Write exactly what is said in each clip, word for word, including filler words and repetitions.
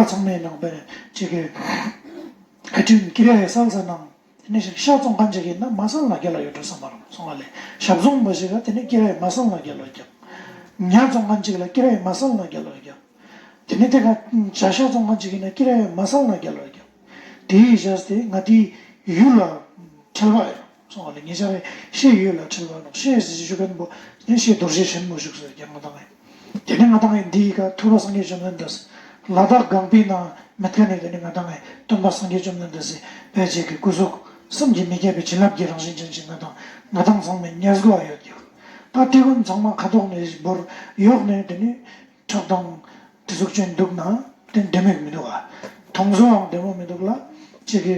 ཚང་མའི་ནང་པའི་ཅིག་གི་ཨ་ཏིན་ཀི་ར་ཡ་སལ་ས་ནང་དེ་ནས་ཤ་བཙོང་མཁན་ཅིག་ཡིན་ན་མ་སལ་ན་རྒྱལ་ལ་ཡོད་འགྲོ་བསམ་པ་རང་སོང་བ་ལས། ཞབས་བཙོང་པ་ཞིག་ལ་དེ་ནས་ཀི་ར་ཡ་མ་སལ་ན་རྒྱལ་ལ་རྒྱབ། ཉ་བཙོང་མཁན་ཅིག་ལ་ཀི་ར་ཡ་མ་སལ་ན་རྒྱལ་ལ་རྒྱབ། དེ་ནས་དེ་ག་བྱ་ཤ་བཙོང་མཁན་ཅིག་ཡིན་ན་ཀི་ར་ཡ་མ་སལ་ན་རྒྱལ་ལ་རྒྱབ། དེ་ཡི་བཞག་སྟེ་ང་དེའི་ཡུལ་ལ་ཁྲེལ་བ་ཡོད། སོང་བ་ལས་ངེད་ཅག་གི་ཤའི་ཡུལ་ལ་ཁྲེལ་བ་ནོག་ཤའི་ཟེར་ཞུ་མཁན་པོ་ནི་ཤའི་རྡོ་རྗེ་ཆེན་པོ་བཞུགས་ཟེར་ཀྱང་ང་དང་ཡིན། དེ་ནས་ང་དང་ཡིན་འདི་ཡི་ཀ་ཐུབ་པ་སངས་རྒྱས་བཅོམ་ལྡན་འདས་ལ་དྭགས་སྒང་པའི་ནང་མེད་མཁན་ནས་དེ་ནས་ང་དང་ཡིན་སྟོན་པ་སངས་རྒྱས་བཅོམ་ལྡན་འདས་སི་བས་ཅིག་གི་སྐུ་གཟུགས་བསམ་གྱིས་མི་ཁྱབ་པའི་བྱིན་རླབས་ཀྱི་རང་བཞིན་ཅན་ཅིག་ང་དང་ང་དང་ཚང་མས་ཉར་དགོས་ཡོད་ཀྱང་། ད་དེ་ཀུན་ཚང་མ་ཁ་དོག་ནས་བོར་ཡོག་ནས་དེ་ནས། ཁྲག་དང་དེ་ཟུག་ཅན་འདུག་ན་དེ་བདེ་མོ་མི་འདུག་ཨ། མཐོང་སོང་ཡང་བདེ་མོ་མི་འདུག་ལ། ཅིག་གི་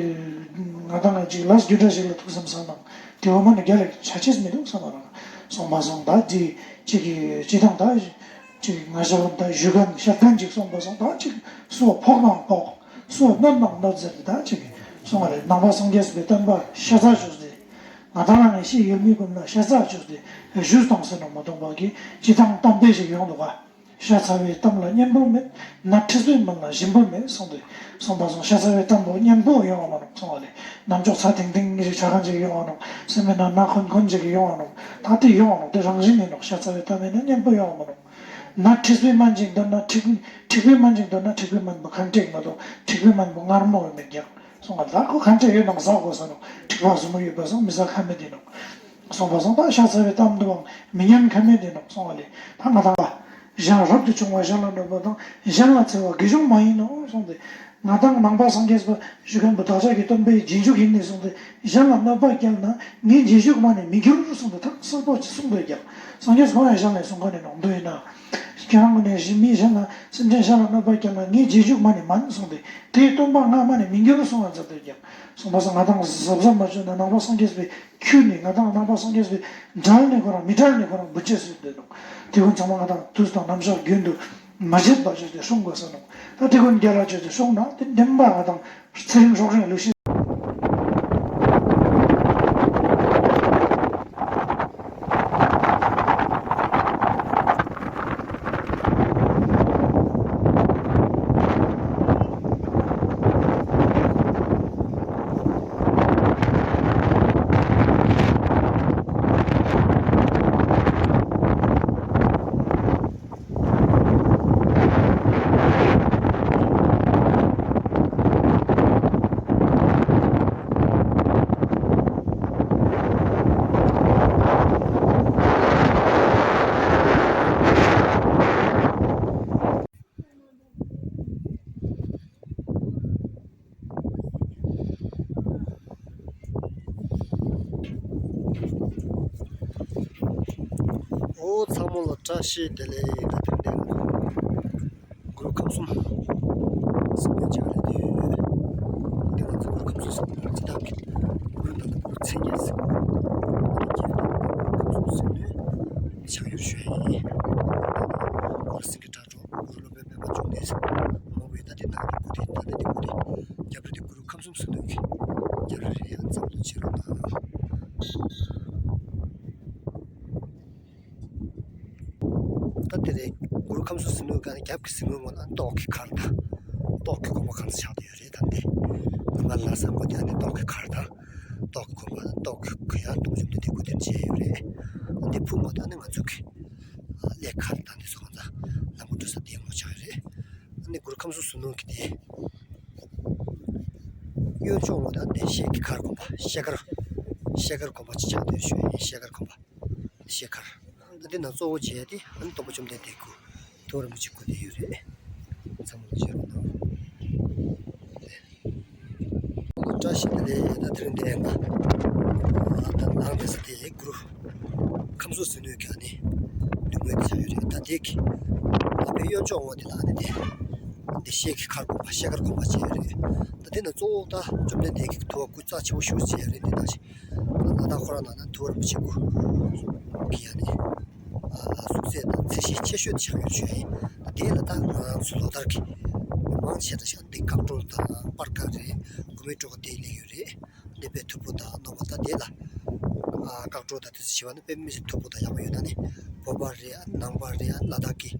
ང་དང་ཅིག་ལས་རྒྱུ་འབྲས་ཞིག་ལ་ཐུགས་བསམ་བསམ་ན་དེ་འོ་མ་ནི་རྒྱ་ལ་ཆ་ཆེས་མི་འདུག་བསམ་པ་རང་སོང་མ་སོང་ད་དེ་ཅིག་གི་ཅི་དང་ད་ཅིག་ང་ཞབས་ལ་ད་ཞུ་མཁན་བཤད་མཁན་ཅིག་སོང་པ་སོང་ད་ཅིག་སོ་ཕོག་ནང་ཕོག་སོ་གནོད་ནང་གནོད་ཟེར་ཏེ་ད་ཅིག་སོང་བ་རེད། ནང་པ་སངས་རྒྱས་པའི་བསྟན་པ་ཤ་ཚ་བཅོས་ཏེ་ང་དང་ལ་ངས་ཤེས་ཡོད་མི་ཀུན་ལ་ཤ་ཚ་བཅོས་ཏེ་ཞུས་བཏང་ཟེར་ནོ་མ་གཏོགས་པ་གི་ཅི་དང་གཏམ་དཔེ་ཞིག་ཡོང་འདུག་ག་ཤ་ཚ་བའི་གཏམ་ལ་སྙན་པོ་མེད། ནད་མཁྲིས་པའི་སྨན་ལ་ཞིམ་པོ་མེད་གསུངས་ཏེ། གསུངས་པ་སོང་ཤ་ཚ་བའི་གཏམ་པོ་སྙན་པོ་ཡོང་བ་མ་ནོག་གསུངས་པ་ལས། ནམ་ཅོག་ཚ་ཐིང་ཐིང་ཞིག་ཆ་གང་ཅིག་ཡོང་བ་ནོག་སེམས་པའི་ནང་ན་འཁོན་འཁོན་ཅིག་ཡོང་བ་ནོག་ད་དེ་ཡོང་བ་ནོག་དེ་རང་བཞིན་ཡིན་ནོག་ཤ་ཚ་བའི་གཏམ་ཡིན་ན་སྙན་པོ་ཡོང་བ་མ་ནོག་ནད་མཁྲིས་པའི་སྨན་ཅིག་འདོན་ན་འཁྲིས་འཁྲིས་པའི་སྨན་ཅིག་འདོན་ན་འཁྲིས་པའི་སྨན་པོ་གང་འགྲིག་མ་གཏོགས་འཁྲིས་པའི་སྨན་པོ་མངར་མོ་ཡོད་མེད་ཀྱང་། སོང་བ་ལ་ཁོ་ག་འདྲ་ཡོད་ནང་ཟ་དགོས་ས་ནོ། འཁྲིག་པ་ཟུར་མོ་ཡོད་པ་སོང་མི་ཟ་ཁ་མེད་དེ་ནོ། སོང་བ་སོང་ད་ཤ་ཚ་བའི་གཏམ་འདུག་བའང་མི་ཉན་ཁ་མེད་དེ་ནོ་སོང་བ་ལས་ད་ང་དང་བ། གཞན་རབ་ཏུ་བྱུང་བ་གཞན་ལ་གནོད་པ་དང་གཞན་ལ་འཚེ་བ་དགེ་སྦྱོང་མ་ཡིན་ནོ་སོང་སྟེ། ང་དང་ནང་པ་སངས་རྒྱས་པ་ཞུ་མཁན་པོ་བདག་ཅག་གི་སྟོན་པའི་རྗེས་འཇུག་ཡིན་ནས་སོང་སྟེ་གཞན་ལ་གནོད་པ་བསྐྱལ་ན་ངའི་རྗེས་འཇུག་མ་ནས་མི་འགྱུར་སོང་སྟེ་ཐག་གསལ་པོ་ཅིག་གསུངས་པས་ཀྱང་སངས་རྒྱས་གང་ཡང་གཞན་ལས་གསུང་ག་ནས་ནོ་འདུག་ཡིན་ན། ཁྱེད་རང་ངོས་ནས་མི་གཞན་ལ་སེམས་ཅན་གཞན་ལ་གནོད་པ་བསྐྱལ་ན་ངའི་རྗེས་འཇུག་མ་ནས་མིན་གསུངས་ཏེ་དེའི་སྟོན་པ་སྔ་མ་ནས་མི་འགྱུར་གསུང་བ་མཛད་དོ་ཀྱང་གསུངས་པ་སོང་ང་དང་གཟབ་གཟབ་མ་བྱུང་ན་ནང་པ་སངས་རྒྱས་པའི་ཁྱུ་ནས་ང་དང་ནང་པ་སངས་རྒྱས་པའི་འབྲལ་ནས་ཁོ་རང་མི་འབྲལ་ནས་ཁོ་རང་འབུད་ཆེ་སུ་འདོད་ནོ། དེ་ཀུན་ཚང་མ་ང་དང་དུས་དང་རྣམ་གཞག་རྒྱུན་དུ་མ་བརྗེད་པ་བྱས་ཏེ་སྲུང་དགོས་ས་ནོ། ད་དེ་ཀུན་རྒྱལ་ལ་བྱས་ཏེ་སྲུང་ན་དེ་བདེན་པ་ང་དང་ཚེ་རིང་སྲོག་རིང་ལུགས་ཤིག་ཨོ་ཚང་མ་ལ་བཀྲ་ཤིས་བདེ་ལེགས། ད་ཐེངས་འདི་གུ་རུ་ཁམས་གསུམ་གཟིགས་མོ་བྱེད་ག་སླེབས་ཡོད། འདི་ང་ཚོ་གུ་རུ་ཁམས་གསུམ་གཟིགས་མོ་སྤྱི་བཏང་གི་གུ་རུ་དང་གུ་རུ་མཚན་བརྒྱད་གཟིགས་མོ། འདི་གི་གུ་རུ་ཁམས་གསུམ་གཟིགས་མོའི་ཕྱག་ཡུལ་ཞུ་ཡ་ཡིན། ཨོ་སེང་གེ་གྲགས་གུ་རུ་སློབ་དཔོན་པད་མ་འབྱུང་གནས་མང་པོས་ད་ལྟའི་ནང་གི་སྐུ་དེ་ད་ལྟ་དེ་སྐུ་དེ་རྒྱབ་རི་དེ་གུ་རུ་ཁམས་གསུམ་གཟིགས་མདོ་གི་རྒྱབ་རི་རེད། ཡང་འཛམ་བུ་གླིང་ཕྱི་རོལ་དང་ད་དེ་རེད། གུ་རུ་ཁམས་གསུམ་གཟིགས་མདོ་གི་རྒྱབ་ཀྱི་གཟིགས་མདོ་ངོས་ལ་ཏོག་གི་མཁར་དང་ཏོག་གི་དགོན་པ་གང་ས་ཆགས་བསྡད་ཡོད་རེད། ད་འདི་ང་ལ་བསམ་པ་དེ་ཨ་ནི་ཏོག་གི་མཁར་དང་ཏོག་གི་དགོན་པ་དང་ཏོག་གི་གུ་ཡར་གཏོང་བཅོམ་དེ་དེ་གུ་དེར་བྱས་ཡོད་རེད། ཨ་འདི་ཕུག་མ་དེ་ཨ་ནི་ང་ཚོ་གི་ལས་མཁར་དང་འདི་ཚོ་གང་ཚ་ལམ་བུ་འགྲོ་ས་དེ་ངོ་ཆགས་ཡོད་རེད། ཨ་ནི་གུ་རུ་ཁམས་གསུམ་གཟིགས་མདོ་གི་དེ། གཡོན་ཕྱོགས་ངོས་ད་བདེ་གཤེགས་ཀྱི་མཁར་དགོན་པ་ཤེལ་དཀར། ཤེལ་དཀར་དགོན་པ་ཅིག་ཆགས་བསྡད་ཞུ་ཡིན། ཤེལ་དཀར་དགོན་པ། ཤེལ་དཀར། ད་འདི་ན་གཙོ་བོ་བྱས་ཏེ་ཨ་ནི་སྟོན་པ་བཅོམ་ལྡན་འདས་སྐུ་ཐུབ་པ་རིན་པོ་ཆེ་སྐུ་དེ་ཡོད་རེད། ཚང་མ་ལ་བྱེད་རོགས་གནང་། བཀྲ་ཤིས་བདེ་ལེགས། ད་དེ་རིང་འདི་ཡང་ད་ནང་འདི་ས་དེ་གུ་རུ་ཁམས་གསུམ་གཟིགས་མདོ་གི་ཨ་ནི་འདུས་མོས་དེ་ཆགས་ཡོད་རེད། ད་དེ་གི་ཨ་ཕའི་གཡོན་ཕྱོགས་ངོས་དེ་ལ་ཨ་ནི་དེ་བདེ་གཤེགས་ཀྱི་མཁར་དགོན་པ་ཤེལ་དཀར་དགོན་པ་བྱས་ཡོད་རེད། ད་དེ་ན་གཙོ་བོ་ད་བཅོམ་ལྡན་འདས་ཀྱི་ཐུབ་པ་སྐུ་རྩ་ཆེ་བོ་ཞེ་པོ་བྱས་ཡོད་རེད། འདི་ནང་བཞིན་ལ་དྭགས་ཁོ་རང་ནང་ན་ཐུབ་པ་རིན་པོ་ཆེ་སྐུ་གི་ཨ་ནི་གཟུགས་ཚད་དང་ཚད་གཞི་ཆེ་ཤོས་དེ་ཆགས་ཡོད་ཞུ་ཡིན། ད་དེ་ལ་ད་ང་རང་ཚོ་ལོ་ལྟར་གྱི་མི་མང་ཆེ་ཕྲ་ཞིག་འདི་སྐར་སྒྲོལ་དང་སྤར་ཁ་རེད། དགུ་མའི་སྤྲོ་ག་དེ་ལེགས་ཡོད་རེད། འདི་པའི་ཐུ་བྷོ་དང་ནོར་བུ་ད་དེ་ལ་ཨ་སྐར་སྒྲོལ་དང་དེ་ཚོ་བྱེད་པ་ནི་དཔེ་མི་སྲིད་ཐུ་བྷོ་དང་ཡག་པོ་ཡོད། ད་ནི་བོད་པ་རེད། ནང་པ་རེད། ལ་དྭགས་ཀྱི་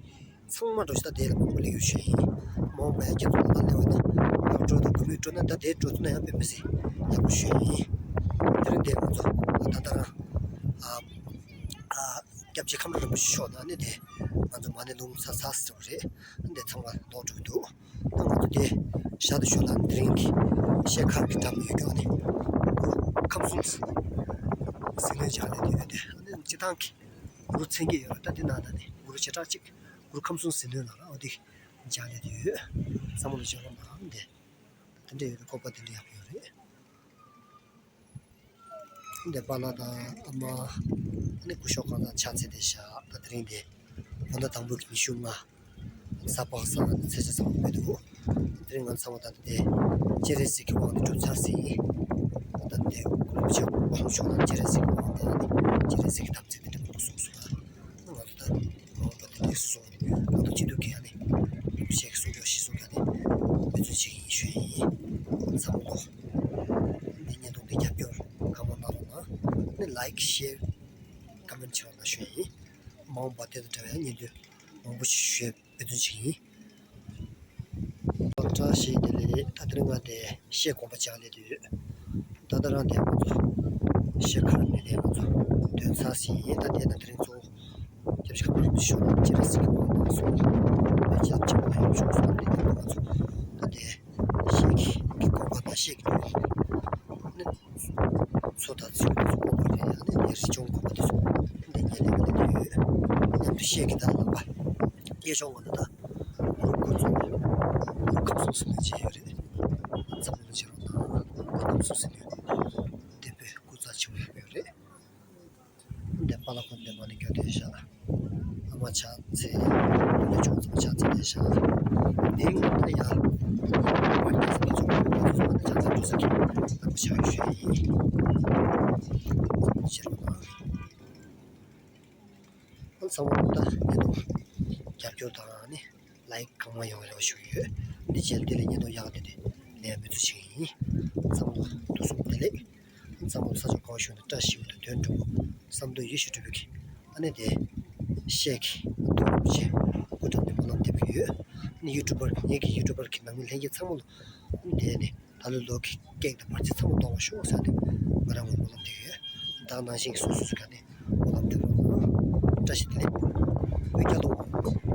ཚང་མ་འགྲོ་ཤི་ད་དེ་ལ་མང་པོ་ལས་ཡོད་ཤོད་ཡིན། མང་པོ་ཡང་རྒྱབ་ཚོགས་ལ་ལས་བ་ན་ཡག་འགྲོ་དང་བུ་མོས་འགྲོ་ན་ད་དེ་འགྲོ་ཐུབ་ན་ཡང་དཔེ་མི་སྲིད་ཡག་པོ་ཤོད་ཡིན། དེ་རིང་དེ་ང་ཚོ་ད་ལྟ་རང་ཨ་ཨ་སྐྱབས་རྗེ་ཁམས་ལྷ་རིན་པོ་ཆེ་མཆོག་ནང་ནས་དེ་ང་ཚོ་མ་ཎི་ལུང་ཚ་ཚ་ཟེར་བ་རེད། འདི་ཚང་མ་ལོག་འགྲོ་གི་འདུག་ད་ང་ཚོ་དེ་ཞག་ཏུ་ཞོར་ལ་དེ་རིང་གི་ཤེལ་ཁང་གི་འགྲམ་ཡོད་ཀྱང་ནི་ཁམས་གསུམ་ཟིལ་གནོན་སྦྱར་ནས་ཡོད་དེ། ཨ་ནི་སྤྱི་བཏང་གི་གུ་རུ་མཚན་བརྒྱད་ཡོད་རེད། ད་དེ་ནང་ད་ནི་གུ་རུ་བྱེ་བྲག་གཅིག་གུ་རུ་ཁམས་གསུམ་ཟིལ་གནོན་ལ་ར་འོ་དེ་སྦྱར་ནས་ཡོད། བསམ་བློ་བྱེད་རོགས་གནང་། འདི་ད་དེ་འདྲ་ཡོད་རེད། བཀོད་པ་དེ་འདྲ་ཡག་པོ་ཡོད་རེད། འདི་པཱ་ལགས་དང་ཨ་མ་ཨ་ནི་སྐུ་ཞབས་གང་དང་ཕྱག་འཚལ་ཏེ་བཞག་ད་དེ་རིང་འདི་བོད་ཟླ་དང་པོའི་ཉི་ཤུ་ལྔ་གཟའ་པ་སངས་ཚེས་ཆ་ཚང་མ་སྤེལ་འདུག་དེ་རིང་ང་ཚང་མ་ད་ལྟ་དེ་སྤྱན་རས་གཟིགས་ཀྱི་དབང་དུ་གྲུབ་ཚར་ཟིན། ད་ལྟ་དེ་སྐུ་ཞབས་ཁོང་མཆོག་ལ་སྤྱན་རས་གཟིགས་ཀྱི་དབང་དུ་ཨ་ནི་སྤྱན་རས་གཟིགས་ཀྱི་དམ་ཚིག་དེ་འདྲ་མང་པོ་གསུངས་སོང་ལ། ང་ཚོ་ད་འོ་བ་དེ་ལེགས་སོ། ང་ཚོ་སྤྱི་འཐུས་ཀྱི་ཡ་ནི་ཤེས་ཀྱི་གསུང་ཆོག་ཤེས་གསུང་ཡ་ནི་འབད་བརྩོན་བྱེད་ཀྱི་ཡིན་ཞུ་ཡི་ཡིན། ཚང་མ་ལོ་འདི་བརྙན་ཐུང་འདི་རྒྱབ་སྐྱོར་གང་མང་གནང་རོགས་གནང་། ནི་ལའིཀ་ཤེར་ཀོ་མེན་བྱེད་རོགས་གནང་ཞུ་ཡི་ཡིན། མ་འོངས་པ་དེ་དང་འབྲེལ་བའི་བརྙན་ཐུང་མང་པོ་ཞིག་ཞུ་ཡ་འབད་བརྩོན་བྱེད་ཀྱི་ཡིན། བཀྲ་ཤིས་བདེ་ལེགས། ད་དེ་རིང་ང་དེ་ཤེལ་དགོན་པ་ཅིག་སླེབས་དུས། ད་ལྟ་རང་དེ་ང་ཚོ་ཤེལ་ཁང་ནས་དེ་ང་ཚོ་ཐོན་ཚར་ཟིན་ཡིན། ད་དེ་ན་དེ་རིང་གཙོ་བོ་སྐྱབས་རྗེ་ཁམས་ལྷ་རིན་པོ་ཆེ་མཆོག་དང་སྤྱན་རས་གཟིགས་ཀྱི་དབང་དུ་སོང་། ལས་བྱེད་ལམ་ཆེན་པོ་ཡོད་ཤོག་སོང་། དེ་ང་ཚོ་ད་དེ་ཤེལ་གྱི་དགོན་པ་དང་ཤེལ་གྱི་ནི་མཚོ་དང་ཚུལ་དུ་སོང་བ་རེད། ཨ་ནི་ངའི་རི་ལྗོངས་དགོན་པ་དེ་སོང་འདི་ཉལ་ལེ་ག་ལེ་དེ་ཡོད། མཉམ་དུ་ཤེལ་གྱི་ད་ལག་པ་སྐྱེས་ཆུང་ངོ་ནི་ད་ཁོ་ཚོ་ཁམས་གསུམ་ཟིལ་གནོན་བྱས་ཡོད་རེད། འཛམ་བུ་གླིང་བྱེད་རོགས་དང་ཁམས་གསུམ་ཟིལ་གནོན་དེ་བས་སྐུ་རྩ་ཆེ་བ་ཡོད་རེད། འདི་པཱ་ལགས་ཁོང་འདི་མ་ཎི་སྐྱོར་དེ་བཞག་ཨ་མ་ཕྱག་འཚལ། དེ་ནས་ཆུང་ཙམ་ཕྱག་འཚལ་དེ་བཞག་འདི་ངོ་ནས་ཡ། པར་རྒྱག་ས་དེ་ཚོ་ཁོང་ཚོ་ཕྱག་འཚལ་འགྲོ་ས་གི་ལག་པ་ཕྱག་ཞུ་ཡི་ཡིན། ཕྱིར་ལོག་ཨང་། ཚང་མ་ད་ཡིན་ནོ། རྒྱབ་སྐྱོར་དང་ནི་ལའིཀ་གང་མང་ཡོང་བའི་རེ་བ་ཞུ་གི་ཡོད། འདི་རྗེས་ལ་དེ་ལས་བརྙན་ཐུང་ཡག་དེ་དེ་ལས་འབད་རྩོལ་བྱེད་ཀྱི་ཡིན། ཚང་མ་ལ་ཐུགས་གསོ་བདེ་ལེགས། ཚང་མ་ལ་ས་ཕྱོགས་གང་བྱུང་དུ་བཀྲ་ཤིས་པ་དང་དོན་འགྲུབ་པ། བསམ་དོན་ཡིད་བཞིན་འགྲུབ་པའི་གི་ཨ་ནི་དེ་ཤེལ་གྱི་རྡོ་རིན་པོ་ཆེ་སྐུ་འགྲམ་དུ་སྨོན་ལམ་འདེབས་ཀྱི་ཡོད། ཨ་ནི་ཡུ་ཊུབ་པར་ངེད་ཀྱི་ཡུ་ཊུབ་པར་གྱི་ནང་མི་ལྷན་རྒྱས་ཚང་མ་ལ་ཨ་ནི་དེ་ནི། ད་ལོའི་ལོ་གི་ཀེག་དང་བར་ཆད་ཚང་མ་སྟོང་བ་ཤོག་ཟེར་ཏེ་ང་རང་ངོས་སྨོན་ལམ་འདེབས་ཡོད། ད་ག་ནང་བཞིན་གྱི་སོ་སོ་སོ་ག་ནས་སྨོན་ལམ་འདེབས་རོགས་གནང་། བཀྲ་ཤིས་བདེ་ལེགས། བོད་རྒྱལ་ལོ།